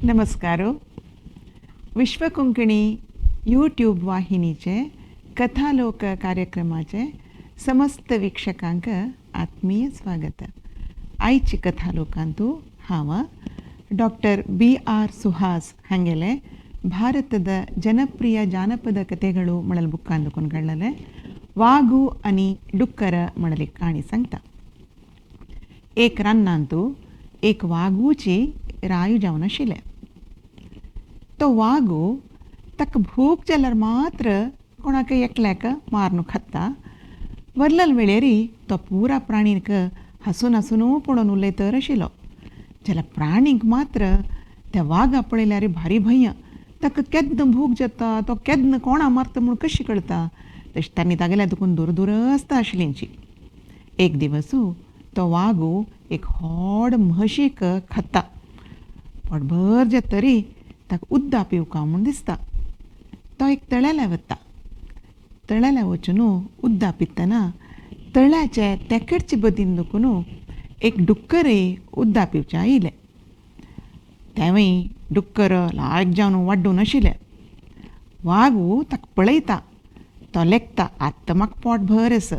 नमस्कार. विश्व कोंकणी यूट्यूब वाहिनीचे कथालोक कार्यक्रमाचे समस्त वीक्षकांक आत्मीय स्वागत. आयची कथालोकांतु हांव डॉक्टर बी आर सुहास हांगेले ಭಾರತದ ಜನಪ್ರಿಯ ಜಾನಪದ ಕಥೆಗಳು ಮಳಲ್ ಬುಕ್ಕಾಂದು ಕೊನ್ಕಳ್ಳಲೆ ವಾಗು ಅನಿ ಡುಕ್ಕರ ಮಳಲಿ ಕಾಣಿ ಸಂಗ್ತ. एक रान्नांतु एक वागूची रायू जावन आशिल्लें. तो वागू ताका भूक जाल्यार मात्र कोणाक एकल्याक मारून खाता. वरलल वेळेरी तो पुरा प्राणींक हांसून हांसून पळोवन उलयतर आशिल्लो. जाल्यार प्राणींक मात्र त्या वागा पळयल्यार भारी भंय. ताका केन्ना भूक जाता, तो केन्ना कोणा मारता म्हूण कशी कळटा. तशें तांणी तागेल्या दुखून दूर दूरस्त आशिल्लींची. एक दिवस तो वागू एक व्हड म्हशीक खाता. पोटभर जातरी ताका उद्दा पिवका म्हूण दिसता. तो एक तळ्याला वता. तळ्याला वचून उद्दा पितना तळ्याचे तेकडचे बदीन दुखून एक डुक्करय उद्दा पिवचे आयिल्लें. तेंवूय डुक्कर लायक जावन वाड्डून आशिल्लें. वागू ताका पळयता. तो लेखता, आत्तां म्हाका पोट भर आसा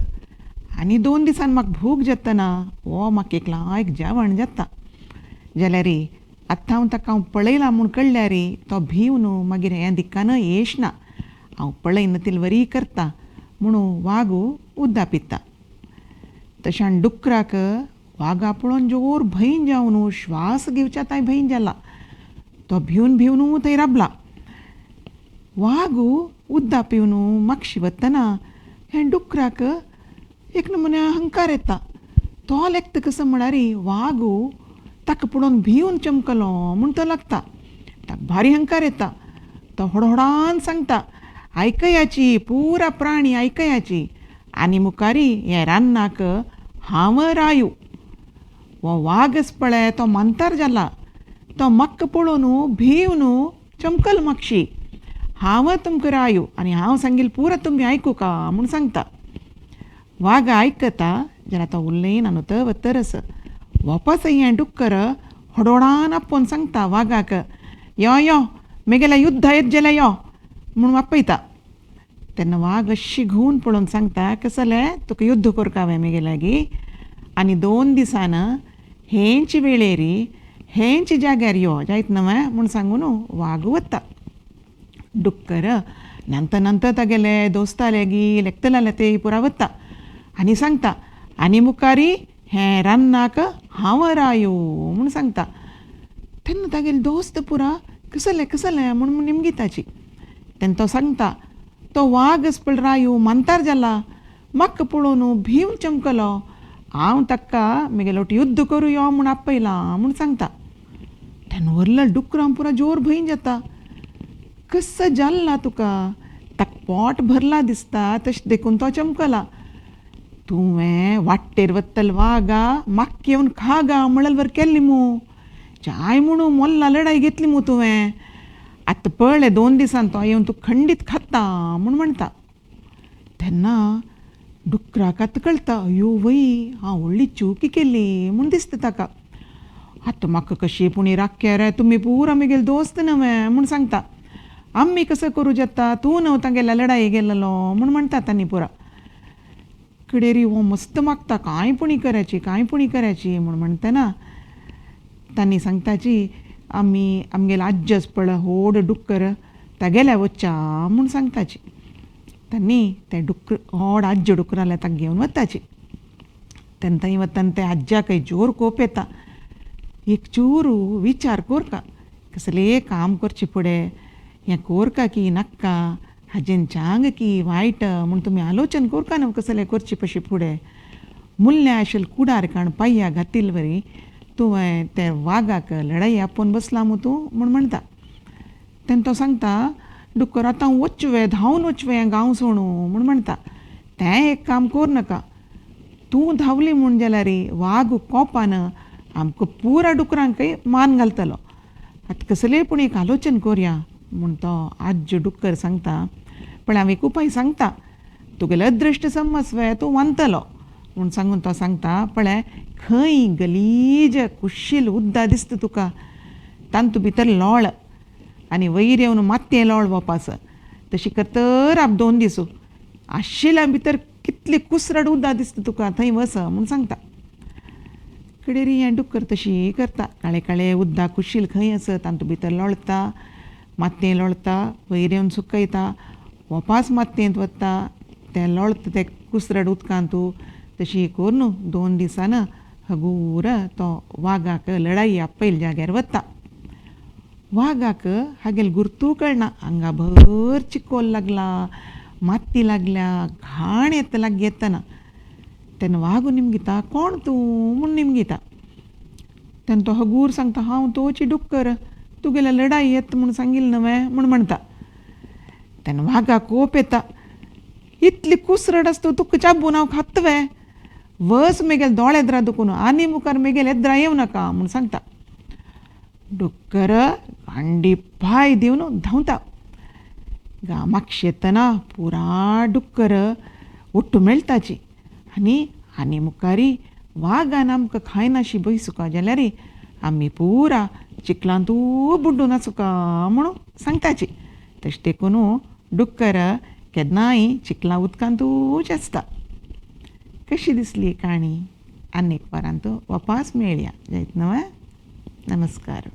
आनी 2 दिसान म्हाका भूक जातना हो म्हाका एक लायक जेवण जाता. जाल्यार आतां हांव ताका हांव पळयलां म्हूण कळ्ळ्यार तो भिवन मागीर ह्या दिकान येश ना, हांव पळयना तितले वरी करता म्हणून वागू उद्दा पिता. तशें डुकराक वागा पळोवन जोर भंय जावन श्वास घेवच्या तांय भंय जाला. तो भिवन भिवन थंय राबला. वागू उद्दा पिवन मागशी वतना हें डुकराक एक नमुने अहंकार येता. तो लेखता कसो म्हळ्यार वागू ताका पळोवन भिवन चमकलो म्हूण तो लागता. ताका भारी अहंकार येता. तो होडहोडान सांगता, आयकयाची पुरा प्राणी आयकयाची आनी मुखारी हे रान्नाक हांव रायू. हो वागच पळय तो मानतार जाला. तो म्हाका पळोवन भिवन चमकल मागशी. हांव तुमकां रायू आनी हांव सांगील पुरा तुमी आयकुका म्हूण सांगता. वाग आयकता जाल्यार तो उलयना न्हू तो वतरस. वापस हें डुक्कर होडोडान आपोवन सांगता वागाक, यो यो मेगेल्या युद्ध येत जाल्यार यो म्हूण आपयता. तेन्ना वाग अशी घुंवून पळोवन सांगता, कसलें तुका युद्ध करका हांवें मेगे लागीं आनी 2 दिसान हेंच वेळेरी हेंच जाग्यार यो जायत न्हय म्हूण सांगून वाग वता. डुक्कर नंतर नंतर तागेले दोस्ता लागीं लेखतले ते पुरा वता आनी सांगता, आनी मुखारी हें रान्नाक हांव रायो म्हूण सांगता. तेन्ना तागेले दोस्त पुरा कसलें कसलें म्हूण निमगिताची. तेन्ना तो सांगता, तो वाग पळ रायो मानतार जाला, म्हाका पळोवन भीम चमकलो, हांव ताका मेगेलो युद्ध करूं यो म्हूण आपयलां म्हूण सांगता. तेन्ना व्हडलो डुकरां पुरा जोर भंय जाता. कसो जाला तुका, ताका पोट भरला दिसता तशें देखून तो चमकला. तुवें वाट्टेर वत्तल वागा म्हाका येवन खा गा म्हणल्यार वर केल्ली मू, जाय म्हणून मोल्ला लडाई घेतली मू तुवें. आतां पळय 2 दिसान तो येवन तूं खंडीत खाता म्हूण म्हणटा. तेन्ना डुकराक आतां कळटा, अयो वय हांव व्हडली चुकी केली म्हूण दिसता ताका. आतां म्हाका कशी पूण राख्या रे तुमी पुरा मेगेले दोस्त न्हय म्हूण सांगता. आमी कसो करूं जाता, तूं न्हय तागेल्या लडाई गेल्लो म्हूण म्हणटा तांणी पुरा. कडेरी हो मस्त मागता, कांय पुणी करायची कांय पुणी करायची म्हूण म्हणटना तांणी सांगताची, आमी आमगेले आज्जस पळय व्हड डुक्कर तागेल्या वच्चा म्हूण सांगताची. तांणी ते डुक्कर व्हड आज्ज डुकराले ताका घेवन वताची. तेन्ना थंय वतना ते आज्जाकय जोर कोप येता. एक चूरू विचार कोरका कसलें काम करचें फुडें, हें कोरका की नाक्का, हाजेन चांग की वायट म्हूण तुमी आलोचन कोरका न्हू कसलें करचें पशी फुडें. मुल्ल्या आशिल्लें कुडार काण पांया घातिल्ले वरी तुवें ते वागाक लडाई आपोवन बसला मू तूं म्हूण म्हणटा. तेन्ना तो सांगता, डुकर आतां वचवे धांवन वचवे गांव सोणू म्हूण म्हणटा. तें एक काम कर नाका, तूं धांवली म्हूण जाल्यार वाग कोपान आमकां पुरा डुकरांकय मान घालतलो. आतां कसलें पूण एक आलोचन करया म्हूण तो आज्ज डुकर सांगता. पण हांव एक उपाय सांगता, तुगेलें अदृश्ट समज तूं वांदतलो म्हूण सांगून तो सांगता, पळय खंय गलीज कुशील उद्दा दिसता तुका, तांतू भितर लोळ आनी वयर येवन मातयें लोळ वपास तशी करतर आप 2 दीस आशिल्ल्या भितर कितली कुसरड उदक दिसता तुका थंय वस म्हूण सांगता. कडेरी हें डुक्कर तशी करता काळे काळे उदक कुशील खंय आसा तांतू भितर लोळता मातयें लोळता वयर येवन सुकयता वपास मातयेंत वता तें लोळता तें कुसरड उदकांतू तशी करून 2 दिसान हगूर तो वागाक लडाई आपयल्या जाग्यार वता. वागाक हागेल गुर्तू कळना हांगा भर चिकोल लागला माती लागल्या घाण येता लागीं येतना तेन्ना वागू निमगिता कोण तूं म्हूण निमगिता. तेन्ना तो हगूर सांगता हांव तोची डुक्कर तुगेल्या लडाई येता म्हूण सांगिल्लें न्हय म्हूण म्हणटा. तेन्ना वागाक कोप येता इतली कुसरड आसता तुका चाबून हांव खातवे वस मेगेल दोळे येद्रा दुखून आनी मुखार मेगेल येद्रा येवं नाका म्हूण सांगता. डुक्कर गांडी पांय दिवन धांवता. गामाक शेतना पुरा डुक्कर ఒట్టు मेळटाची आनी आनी मुखारी वागान आमकां खायनाशी बयसुका जाल्यार आमी पुरा चिखलांतू बुड्डून आसुका म्हणून सांगताची. तशें देखून डुक्कर केन्नाय चिखला उदकांतूच आसता. कशी दिसली काणी? आनी एक वारांत वापास मेळया जायत न्हय. नमस्कार.